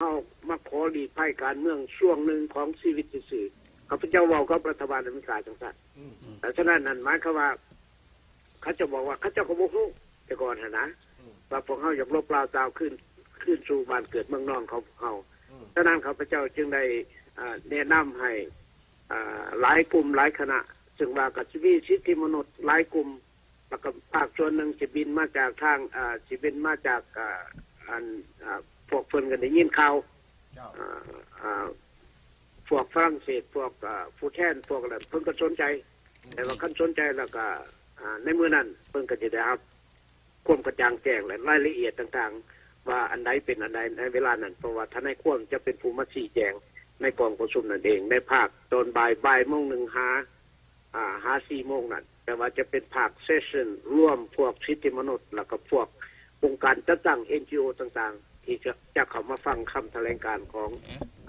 ເຮົາມາຂໍຫຼີກໄພການເມືອງຊ່ວງໜຶ່ງຂອງຊີວິດຊື່ໆ. ຂ້າພະເຈົ້າເວົ້າກັບລັດຖະບານອາເມລິກາຈັ່ງຊັ້ນ. ອືມ ແລະ ສະນັ້ນນັ້ນໝາຍຄວາມວ່າ ເຂົາເຈົ້າບອກວ່າເຂົາເຈົ້າກໍບໍ່ຮູ້ແຕ່ກ່ອນຫັ້ນນະ ອືມ ວ່າພວກເຮົາຢາກລົບລາວຕາວຄືນ ຄືນສູ່ບ້ານເກີດເມືອງນອນຂອງພວກເຮົາ. ອືມ ສະນັ້ນຂ້າພະເຈົ້າຈຶ່ງໄດ້ ເອີ ແນະນຳໃຫ້ ເອີ ຫຼາຍກຸ່ມຫຼາຍຄະນະ ເຊິ່ງວ່າກໍຊິມີສິດທິມະນຸດຫຼາຍກຸ່ມ ແລ້ວກໍພາກສ່ວນໜຶ່ງຊິບິນມາຈາກທາງ ເອີ ຊິບິນມາຈາກ ເອີ ອັນ ເອີ ພວກເພິ່ນກໍໄດ້ຍິນຂ່າວ ເອີ ເອີ ພວກຝຣັ່ງເສດ ພວກ ເອີ ຜູ້ແທນ ພວກນັ້ນ ເພິ່ນກໍສົນໃຈ. ອືມ ແຕ່ວ່າຄັນສົນໃຈແລ້ວກໍ ເອີ ໃນມື້ນັ້ນເພິ່ນກໍຈະໄດ້ຮັບຄວາມກະຈ່າງແຈ້ງ ແລະ ລາຍລະອຽດຕ່າງໆ ວ່າອັນໃດເປັນອັນໃດໃນເວລານັ້ນ ເພາະວ່າທະນາຍຄວາມຈະເປັນຜູ້ມາຊີ້ແຈງໃນກອງປະຊຸມນັ້ນເອງ ໃນພາກຕອນບ່າຍ ບ່າຍໂມງໜຶ່ງຫາ ຫາສີ່ໂມງນັ້ນ. ແຕ່ວ່າຈະເປັນພາກເຊັສຊັນລວມພວກສິດທິມະນຸດ ແລ້ວກໍພວກອົງການຈັດຕັ້ງ ເອັນຈີໂອ ຕ່າງໆ ທີ່ຈະ ຈະເຂົ້າມາຟັງຄຳຖະແຫຼງການຂອງ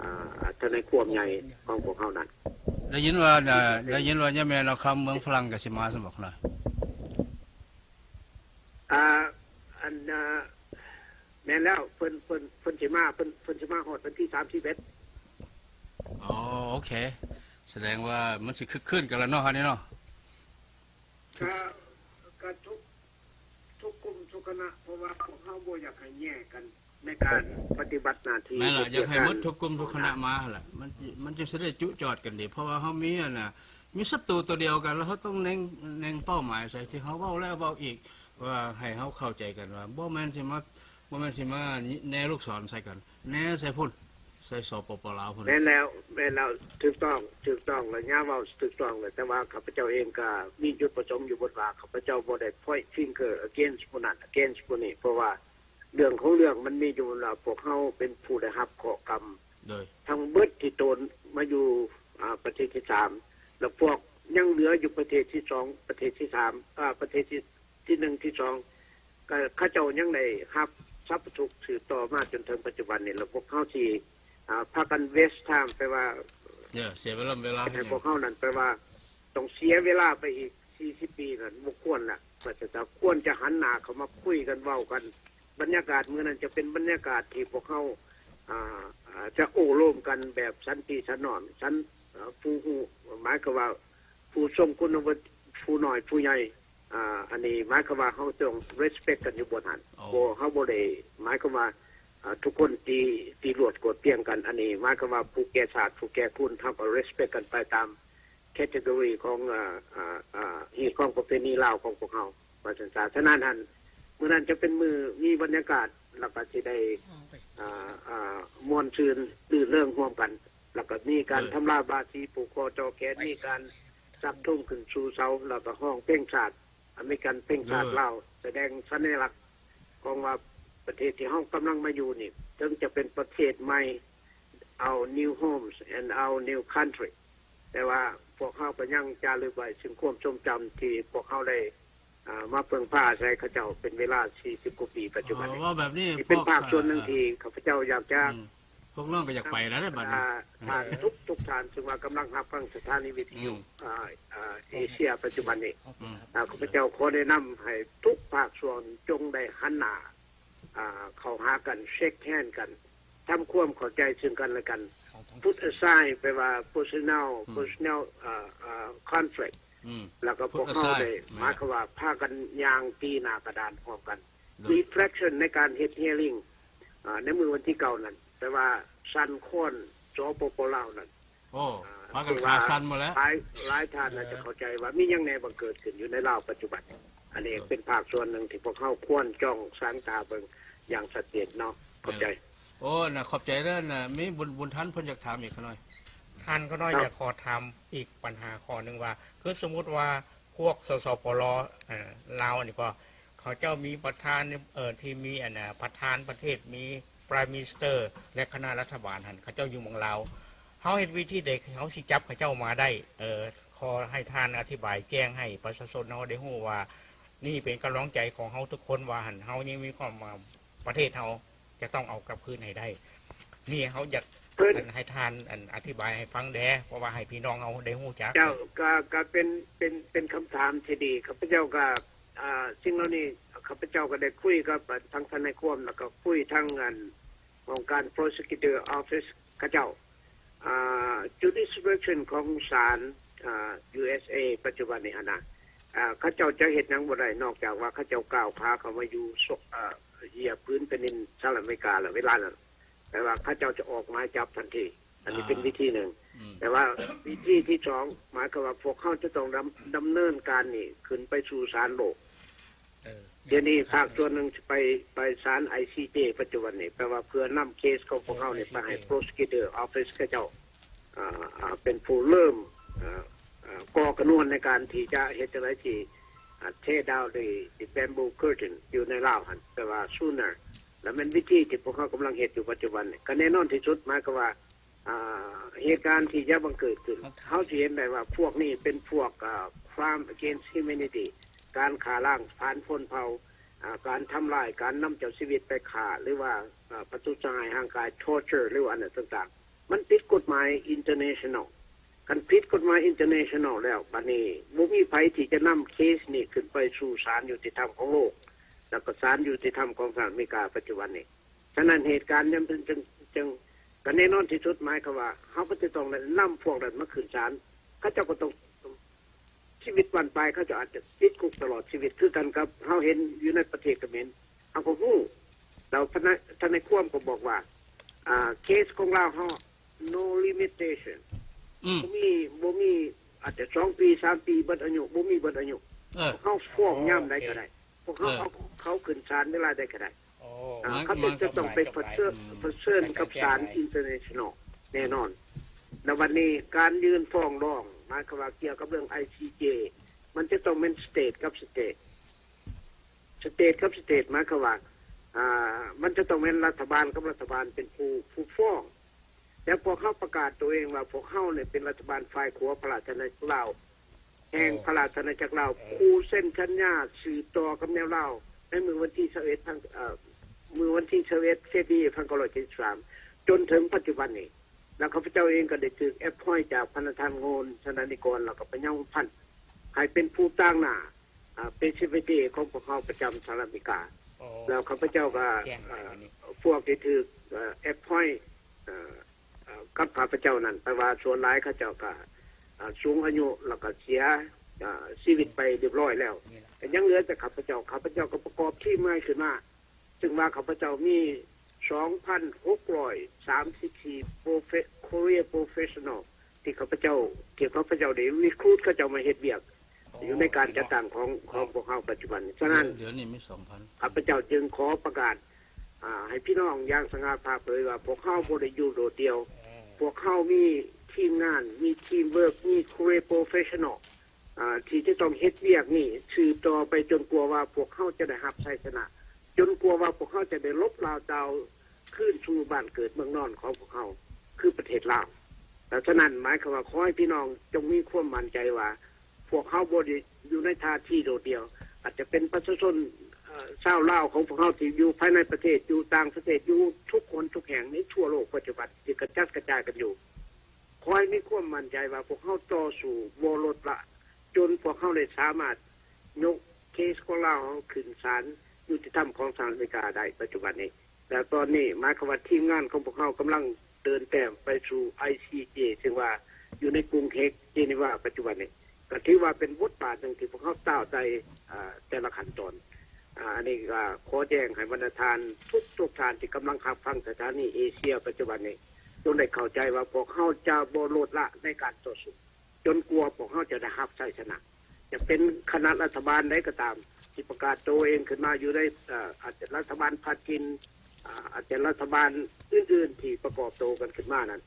ອາ ທະນາຍຄວາມໃຫຍ່ຂອງພວກເຮົານັ້ນ. ໄດ້ຍິນວ່າ ໄດ້ຍິນວ່າຍາແມ່ລາວຄຳເມືອງຝຣັ່ງກໍຊິມາຊັ້ນບໍ? ອາ ອັນ ອາ ແມ່ນແລ້ວ ເພິ່ນ ເພິ່ນ ເພິ່ນຊິມາ ເພິ່ນ ເພິ່ນຊິມາຮອດວັນທີສາມສິບເອັດ. ອໍ ໂອເຄ ສະແດງວ່າມັນຊິຄຶກຄື້ນກັນແລ້ວເນາະ ຄາວນີ້ເນາະ. ກະ ກະທຸກ ທຸກກຸ່ມທຸກຄະນະ ເພາະວ່າພວກເຮົາບໍ່ຢາກໃຫ້ແຍກກັນໃນການປະຕິບັດໜ້າທີ່. ແມ່ນລະ ຢາກໃຫ້ໝົດທຸກກຸ່ມທຸກຄະນະມາຫັ້ນລະ ມັນ ມັນຈຶ່ງຊິໄດ້ຈຸຈອດກັນດີ ເພາະວ່າເຮົາມີອັນນ່າ ມີສັດຕູຕົວດຽວກັນ ແລ້ວເຮົາຕ້ອງເລັງ ເລັງເປົ້າໝາຍໃສ່ ທີ່ເຮົາເວົ້າແລ້ວເວົ້າອີກ ວ່າໃຫ້ເຮົາເຂົ້າໃຈກັນວ່າ ບໍ່ແມ່ນຊິມາ ບໍ່ແມ່ນຊິມາແນລູກສອນໃສ່ກັນ ແນໃສ່ພຸ້ນ ໃສ່ ສປປ ລາວ ພຸ້ນ. ແມ່ນແລ້ວ ແມ່ນແລ້ວ ຖືກຕ້ອງ ຖືກຕ້ອງແລ້ວ ຍາເວົ້າຖືກຕ້ອງແລ້ວ. ແຕ່ວ່າຂ້າພະເຈົ້າເອງກໍມີຈຸດປະສົງຢູ່ບົດວ່າ ຂ້າພະເຈົ້າບໍ່ໄດ້ point finger against ຜູ້ນັ້ນ against ຜູ້ນີ້ ເພາະວ່າເລື່ອງຂອງເລື່ອງມັນມີຢູ່ວ່າ ພວກເຮົາເປັນຜູ້ໄດ້ຮັບເຄາະກຳ ໂດຍ ທັງເບິດທີ່ໂຕນມາຢູ່ ອາ ປະເທດທີສາມ ແລ້ວພວກຍັງເຫຼືອຢູ່ປະເທດທີສອງ ປະເທດທີສາມ ອາ ປະເທດທີ ທີໜຶ່ງ ທີສອງ ກໍເຂົາເຈົ້າຍັງໄດ້ຮັບສັບປະທຸກສືບຕໍ່ມາຈົນເຖິງປັດຈຸບັນນີ້ ແລ້ວພວກເຮົາຊິ ອາ ພາກັນ waste time ແປວ່າ ເສຍເວລາ ເວລາໃຫ້ພວກເຮົານັ້ນ ແປວ່າຕ້ອງເສຍເວລາໄປອີກສີ່ສິບປີນັ້ນ ບໍ່ຄວນລະ. ວ່າຈະ ຈະຄວນຈະຫັນໜ້າເຂົ້າມາຄຸຍກັນເວົ້າກັນ ບັນຍາກາດມື້ນັ້ນຈະເປັນບັນຍາກາດທີ່ພວກເຮົາ ອາ ອາ ຈະໂອ້ລົມກັນແບບສັນຕິສະໜອມ ສັນ ອາ ຜູ້ຮູ້ ໝາຍຄວາມວ່າ ຜູ້ຊົງຄຸນວຸດ ຜູ້ນ້ອຍຜູ້ໃຫຍ່ ອາ ອັນນີ້ໝາຍຄວາມວ່າເຮົາຕ້ອງ respect ກັນຢູ່ບ່ອນຫັ້ນ. ໂອ້ ບໍ່ ເຮົາບໍ່ໄດ້ໝາຍຄວາມວ່າ ອາ ທຸກຄົນຕີ ຕີລວດກວດກຽງກັນ. ອັນນີ້ໝາຍຄວາມວ່າຜູ້ແກ່ຊາດ ຜູ້ແກ່ຄຸນ ເຮົາກໍ respect ກັນໄປຕາມ category ຂອງ ອາ ອາ ຮີດຄອງປະເພນີລາວຂອງພວກເຮົາ ວ່າຊັ້ນຊະ. ສະນັ້ນຫັ້ນ ມື້ນັ້ນຈະເປັນມື້ມີບັນຍາກາດ ແລ້ວກໍຊິໄດ້ ອາ ອາ ມ່ວນຊື່ນລື່ນເລີງຮ່ວມກັນ ແລ້ວກໍມີການ ເອີ ທຳລາບາສີ ຜູກຄໍຕໍ່ແຂນ ມີການສັກທຸງຂຶ້ນສູ່ເສົາ ແລ້ວກໍຮ້ອງເພງຊາດ ອາເມລິກັນເພງຊາດ ເອີ ລາວ ສະແດງສັນຍາລັກຂອງວ່າປະເທດທີ່ເຮົາກຳລັງມາຢູ່ນີ້ ເຖິງຈະເປັນປະເທດໃໝ່ our new homes and our new country ແຕ່ວ່າພວກເຮົາກໍຍັງຈາລຶກໄວ້ເຊິ່ງຄວາມຊົງຈຳທີ່ພວກເຮົາໄດ້ ອາ ມາເພິ່ງພາອາໄສເຂົາເຈົ້າເປັນເວລາສີ່ສິບກວ່າປີປັດຈຸບັນນີ້. ເວົ້າແບບນີ້ ນີ້ເປັນພາກສ່ວນໜຶ່ງ ເອີ ທີ່ຂ້າພະເຈົ້າຢາກຈະ ອືມ ພວກນ້ອງກໍຢາກໄປແລ້ວເດ້ບັດນີ້ ອາ ທ່ານທຸກໆທ່ານ ເຊິ່ງວ່າກຳລັງຮັບຟັງສະຖານີວິທະຍຸ ອືມ ອາ ອາ ເອເຊຍປັດຈຸບັນນີ້ ອືມ ອາ ຂ້າພະເຈົ້າຂໍແນະນຳໃຫ້ທຸກພາກສ່ວນຈົ່ງໄດ້ຫັນໜ້າ ອາ ເຂົ້າຫາກັນ shake hand ກັນ ທຳຄວາມເຂົ້າໃຈເຊິ່ງກັນແລະກັນ put aside ແປວ່າ personal ອືມ personal ອາ ອາ conflict ອືມ ແລ້ວກໍພວກເຮົາໄດ້ put aside ໝາຍຄວາມວ່າພາກັນຍ່າງຕີໜ້າກະດານພ້ອມກັນ ໂດຍ reflection ໃນການເຮັດ hearing ອາ ໃນມື້ວັນທີເກົ້ານັ້ນ ແປວ່າສັ່ນຄອນ ສປປ ລາວນັ້ນ. ໂອ້ ອາ ພາກັນຂາສັ່ນໝົດແລ້ວ ຫຼາຍ ຫຼາຍທ່ານອາດຈະເຂົ້າໃຈວ່າມີຫຍັງແດ່ບັງເກີດຂຶ້ນຢູ່ໃນລາວປັດຈຸບັນ. ອັນນີ້ເປັນພາກສ່ວນໜຶ່ງທີ່ພວກເຮົາຄວນຈ້ອງສາຍຕາເບິ່ງຢ່າງຊັດເຈນເນາະ. ຂອບໃຈ. ໂອ້ ນະ ຂອບໃຈເດີນະ. ມີບຸນ ບຸນທັນເພິ່ນຢາກຖາມອີກຂ້ານ້ອຍ. ທ່ານຂ້ານ້ອຍ ຢາກຂໍຖາມອີກບັນຫາຂໍ້ໜຶ່ງວ່າ ຄືສົມມຸດວ່າພວກ ສສປລ ເອີ ລາວນີ້ກໍ ເຂົາເຈົ້າມີປະທານ ເອີ ທີ່ມີອັນນະ ປະທານປະເທດ ມີ Prime Minister ແລະ ຄະນະລັດຖະບານຫັ້ນ ເຂົາເຈົ້າຢູ່ເມືອງລາວ. ເຮົາເຮັດວິທີໃດເຮົາຊິຈັບເຂົາເຈົ້າມາໄດ້? ເອີ ຂໍໃຫ້ທ່ານອະທິບາຍແຈ້ງໃຫ້ປະຊາຊົນເຮົາໄດ້ຮູ້ວ່າ ນີ້ເປັນກຳລັງໃຈຂອງເຮົາທຸກຄົນວ່າຫັ້ນ ເຮົາຍັງມີຄວາມ ປະເທດເຮົາຈະຕ້ອງເອົາກັບຄືນໃຫ້ໄດ້. ນີ້ເຮົາຢາກ ເພິ່ນ ອັນ ໃຫ້ທ່ານ ອັນ ອະທິບາຍໃຫ້ຟັງແດ່ ເພາະວ່າໃຫ້ພີ່ນ້ອງເຮົາໄດ້ຮູ້ຈັກ. ເຈົ້າ ກະ ກະເປັນ ເປັນ ເປັນຄຳຖາມທີ່ດີ. ຂ້າພະເຈົ້າກະ ອາ ສິ່ງເຫຼົ່ານີ້ ຂ້າພະເຈົ້າກະໄດ້ຄຸຍກັບ ອາ ທາງທະນາຍຄວາມ ແລ້ວກະຄຸຍທາງ ອັນ ຂອງການ Prosecutor Office ເຂົາເຈົ້າ ອ່າ Jurisdiction ຂອງສານ ອ່າ USA ປັດຈຸບັນນີ້ຫັ້ນນະ ອ່າ ເຂົາເຈົ້າຈະເຮັດຫຍັງບໍ່ໄດ້ ນອກຈາກວ່າເຂົາເຈົ້າກ້າວຂາເຂົ້າມາຢູ່ ເອີ ເຫຢີຍບພື້ນແຜ່ນດິນສະຫະລັດອາເມລິກາແລ້ວ ເວລານັ້ນ ແປວ່າເຂົາເຈົ້າຈະອອກໝາຍຈັບທັນທີ. ອັນນີ້ເປັນວິທີໜຶ່ງ. ແຕ່ວ່າວິທີທີສອງ ໝາຍຄວາມວ່າພວກເຮົາຈະຕ້ອງດຳ ດຳເນີນການນີ້ຂຶ້ນໄປສູ່ສານໂລກ. ດຽວນີ້ພາກສ່ວນໜຶ່ງຊິໄປ ໄປສານ ICJ ປັດຈຸບັນນີ້ ແປວ່າເພື່ອນຳເຄສຂອງພວກເຮົານີ້ໄປໃຫ້ Prosecutor Office ເຂົາເຈົ້າ ອ່າ ອ່າ ເປັນຜູ້ເລີ່ມ ເອີ ເອີ ກໍ່ຂະນວນໃນການທີ່ຈະເຮັດຈັ່ງໃດທີ່ ອ່າ tear down the the bamboo curtain ຢູ່ໃນລາວຫັ້ນ ແປວ່າ sooner ແລະແມ່ນວິທີທີ່ພວກເຮົາກຳລັງເຮັດຢູ່ປັດຈຸບັນນີ້ ກໍແນ່ນອນທີ່ສຸດ ໝາຍຄວາມວ່າ ອ່າ ເຫດການທີ່ຈະບັງເກີດຂຶ້ນ ເຮົາຊິເຫັນໄດ້ວ່າພວກນີ້ເປັນພວກ ອ່າ crime against humanity ການຂ້າລ້າງຜານຊົນເຜົ່າ ອ່າ ການທຳລາຍ ການນຳເຈົ້າຊີວິດໄປຂ້າ ຫຼືວ່າ ອ່າ ປະທຸດສະຮ້າຍຮ່າງກາຍ torture ຫຼືວ່າອັນນັ້ນຕ່າງໆ ມັນຜິດກົດໝາຍ international. ຄັນຜິດກົດໝາຍ international ແລ້ວ ບັດນີ້ບໍ່ມີໃຜທີ່ຈະນຳເຄສນີ້ຂຶ້ນໄປສູ່ສານຍຸຕິທຳຂອງໂລກ ແລ້ວກໍສານຍຸຕິທຳຂອງສະຫະລັດອາເມລິກາປັດຈຸບັນນີ້. ສະນັ້ນເຫດການຍາມເປັນຈັ່ງ ຈັ່ງ ກໍແນ່ນອນທີ່ສຸດ ໝາຍຄວາມວ່າເຮົາກໍຈະຕ້ອງໄດ້ນຳພວກນັ້ນມາຂຶ້ນສານ ເຂົາເຈົ້າກໍຕ້ອງ ຊີວິດບັ້ນປາຍ ເຂົາເຈົ້າອາດຈະຕິດຄຸກຕະຫຼອດຊີວິດ ຄືກັນກັບເຮົາເຫັນຢູ່ໃນປະເທດຂະເໝນ ເຮົາກໍຮູ້. ແລ້ວທະນາຍ ທະນາຍຄວາມກໍບອກວ່າ ອ່າ ເຄສຂອງລາວເຮົາ no limitation ບໍ່ມີ ບໍ່ມີ ອາດຈະສອງປີ ສາມປີ ເບິດອາຍຸ ບໍ່ມີເບິດອາຍຸ ເຮົາຟ້ອງຍາມໃດກໍໄດ້ ພວກເຮົາເອົາເຂົາຂຶ້ນສານເວລາໃດກໍໄດ້. ເຂົາເຈົ້າຈະຕ້ອງໄປປະເຊີນ ປະເຊີນກັບສານ international ແນ່ນອນ. ແລ້ວບັດນີ້ການຍື່ນຟ້ອງຮ້ອງ ໝາຍຄວາມວ່າກ່ຽວກັບເລື່ອງ ICJ ມັນຈະຕ້ອງແມ່ນ state ກັບ state, state ກັບ state ໝາຍຄວາມວ່າ ອ່າ ມັນຈະຕ້ອງແມ່ນລັດຖະບານກັບລັດຖະບານເປັນຜູ້ ຜູ້ຟ້ອງ. ແຕ່ພວກເຮົາປະກາດໂຕເອງວ່າ ພວກເຮົານີ້ເປັນລັດຖະບານຝ່າຍຂົວພະລາຊະອານາຈັກລາວ ແຫ່ງພະລາຊະອານາຈັກລາວ ຜູ້ເຊັນສັນຍາສືບຕໍ່ກັບແນວລາວ ໃນມື້ວັນທີຊາວເອັດ ເອີ ມື້ວັນທີຊາວເອັດ ເຟບຣວາຣີ ພັນເກົ້າຮ້ອຍເຈັດສິບສາມ ຈົນເຖິງປັດຈຸບັນນີ້. ແລ້ວຂ້າພະເຈົ້າເອງກໍໄດ້ຖືກ appoint ຈາກພະນະທ່ານ ໂງນ ຊະນະນິກອນ ແລ້ວກໍພະຍາຫົງພັນ ໃຫ້ເປັນຜູ້ຕາງໜ້າ ອ່າ Special Envoy ຂອງພວກເຮົາປະຈຳສະຫະລັດອາເມລິກາ. ແລ້ວຂ້າພະເຈົ້າກໍ ພວກທີ່ຖືກ appoint ກັບຂ້າພະເຈົ້ານັ້ນ ແປວ່າສ່ວນຫຼາຍເຂົາເຈົ້າກໍ ອ່າ ສູງອາຍຸ ແລ້ວກໍເສຍ ອ່າ ຊີວິດໄປຮຽບຮ້ອຍແລ້ວ ກໍຍັງເຫຼືອແຕ່ຂ້າພະເຈົ້າ. ຂ້າພະເຈົ້າກໍປະກອບທີມໃໝ່ຂຶ້ນມາ ຊຶ່ງວ່າຂ້າພະເຈົ້າມີ ສອງພັນຫົກຮ້ອຍສາມສິບສີ່ career professional ທີ່ຂ້າພະເຈົ້າ ທີ່ຂ້າພະເຈົ້າໄດ້ recruit ເຂົາເຈົ້າມາເຮັດວຽກ ຢູ່ໃນການຈັດຕັ້ງຂອງ ຂອງພວກເຮົາປັດຈຸບັນ. ສະນັ້ນ ດຽວນີ້ມີສອງພັນ ຂ້າພະເຈົ້າຈຶ່ງຂໍປະກາດ ອ່າ ໃຫ້ພີ່ນ້ອງຢ່າງສະຫງ່າຜ່າເຜີຍວ່າ ພວກເຮົາບໍ່ໄດ້ຢູ່ໂດດດ່ຽວ. ພວກເຮົາມີທີມງານ ມີ teamwork ມີ career professional ອ່າ ທີ່ຈະຕ້ອງເຮັດວຽກນີ້ສືບຕໍ່ໄປຈົນກວ່າວ່າພວກເຮົາຈະໄດ້ຮັບໄຊຊະນະ, ຈົນກວ່າວ່າພວກເຮົາຈະໄດ້ຫຼົບລາວເກົ່າຄືນສູ່ບ້ານເກີດເມືອງນອນຂອງພວກເຮົາ ຄືປະເທດລາວ. ແລະ ສະນັ້ນໝາຍຄວາມວ່າ ຂໍໃຫ້ພີ່ນ້ອງຈົ່ງມີຄວາມໝັ້ນໃຈວ່າ ພວກເຮົາບໍ່ໄດ້ຢູ່ໃນທ່າທີໂດດດ່ຽວ, ອາດຈະເປັນປະຊາຊົນ ເອີ ຊາວລາວຂອງພວກເຮົາທີ່ຢູ່ພາຍໃນປະເທດ, ຢູ່ຕ່າງປະເທດ, ຢູ່ທຸກຄົນທຸກແຫ່ງໃນທົ່ວໂລກປັດຈຸບັນທີ່ກະຈັດກະຈາຍກັນຢູ່. ຂໍໃຫ້ມີຄວາມໝັ້ນໃຈວ່າພວກເຮົາຕໍ່ສູ້ບໍ່ລົດລະ ຈົນພວກເຮົາໄດ້ສາມາດຍົກເຄສຂອງລາວເຮົາຂຶ້ນສານຍຸຕິທຳຂອງສະຫະລັດອາເມລິກາໄດ້ປັດຈຸບັນນີ້. ແລະ ຕອນນີ້ໝາຍຄວາມວ່າທີມງານຂອງພວກເຮົາກຳລັງເດີນແຕ້ມໄປສູ່ ໄອຊີເຈ ຊຶ່ງວ່າຢູ່ໃນກຸງເຮກ ເຈນີວາ ປັດຈຸບັນນີ້. ກໍຖືວ່າເປັນບົດບາດໜຶ່ງທີ່ພວກເຮົາກ້າວໄຕ່ ເອີ ແຕ່ລະຂັ້ນຕອນ. ອາ ອັນນີ້ກໍຂໍແຈ້ງໃຫ້ບັນດາທ່ານທຸກໆທ່ານທີ່ກຳລັງຮັບຟັງສະຖານີເອເຊຍປັດຈຸບັນນີ້ ຈົ່ງໄດ້ເຂົ້າໃຈວ່າພວກເຮົາຈະບໍ່ລົດລະໃນການຕໍ່ສູ້ ຈົນກວ່າພວກເຮົາຈະໄດ້ຮັບໄຊຊະນະ. ຈະເປັນຄະນະລັດຖະບານໃດກໍຕາມທີ່ປະກາດໂຕເອງຂຶ້ນມາຢູ່ໃນ ເອີ ອາດຈະລັດຖະບານພາກິນ ອາ ອາດຈະລັດຖະບານອື່ນໆທີ່ປະກອບໂຕກັນຂຶ້ນມານັ້ນ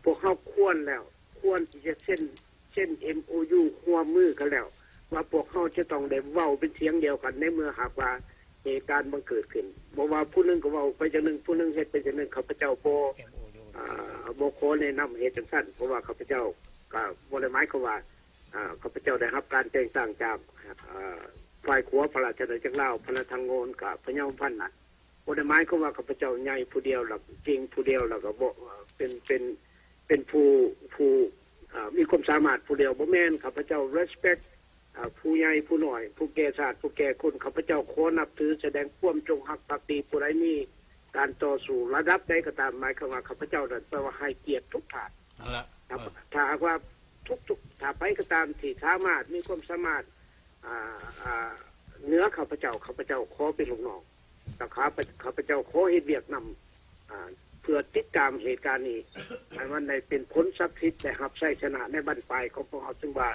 ພວກເຮົາຄວນແລ້ວ ຄວນທີ່ຈະເຊັນ ເຊັນເອັມໂອຢູຮ່ວມມືກັນແລ້ວ ວ່າພວກເຮົາຈະຕ້ອງໄດ້ເວົ້າເປັນສຽງດຽວກັນ ໃນເມື່ອຫາກວ່າເຫດການບັງເກີດຂຶ້ນ. ບໍ່ວ່າຜູ້ໜຶ່ງກໍເວົ້າໄປຈັ່ງໜຶ່ງ ຜູ້ໜຶ່ງເຮັດໄປຈັ່ງໜຶ່ງ ຂ້າພະເຈົ້າບໍ່ ເອີ ບໍ່ຂໍແນະນຳເຮັດຈັ່ງຊັ້ນ ເພາະວ່າຂ້າພະເຈົ້າກໍບໍ່ໄດ້ໝາຍຄວາມວ່າ ເອີ ຂ້າພະເຈົ້າໄດ້ຮັບການແຕ່ງຕັ້ງຈາກ ເອີ ຝ່າຍຂວາພະລາຊະອານາຈັກລາວ ພະນະທັງໂງນ ກັບພະຍາຫົງພັນນັ້ນ ບໍ່ໄດ້ໝາຍຄວາມວ່າຂ້າພະເຈົ້າໃຫຍ່ຜູ້ດຽວ ແລ້ວເກັ່ງຜູ້ດຽວ ແລ້ວກໍບໍ່ ເປັນ ເປັນ ເປັນຜູ້ ຜູ້ ເອີ ມີຄວາມສາມາດຜູ້ດຽວ ບໍ່ແມ່ນ. ຂ້າພະເຈົ້າ respect ເອີ ຜູ້ໃຫຍ່ຜູ້ນ້ອຍ ຜູ້ແກ່ຊາດຜູ້ແກ່ຄົນ. ຂ້າພະເຈົ້າຂໍນັບຖື ສະແດງຄວາມຈົງຮັກພັກດີ ຜູ້ໃດມີ ການຕໍ່ສູ້ລະດັບໃດກໍຕາມ ໝາຍຄວາມວ່າຂ້າພະເຈົ້ານັ້ນແປວ່າໃຫ້ກຽດທຸກທ່ານ ນັ້ນລະ ຖ້າ ເອີ ຖ້າຫາກວ່າທຸກໆ ຖ້າໃຜກໍຕາມທີ່ສາມາດ ມີຄວາມສາມາດ ອ່າ ອ່າ ເໜືອຂ້າພະເຈົ້າ ຂ້າພະເຈົ້າຂໍເປັນລູກນ້ອງ ແລ້ວຂ້າພະ ຂ້າພະເຈົ້າຂໍເຮັດວຽກນຳ ອ່າ ເພື່ອຕິດຕາມເຫດການນີ້ ໃຫ້ມັນໄດ້ເປັນຜົນສັກສິດ ໄດ້ຮັບໄຊຊະນະໃນບັ້ນປາຍຂອງພວກເຮົາ ຊຶ່ງວ່າ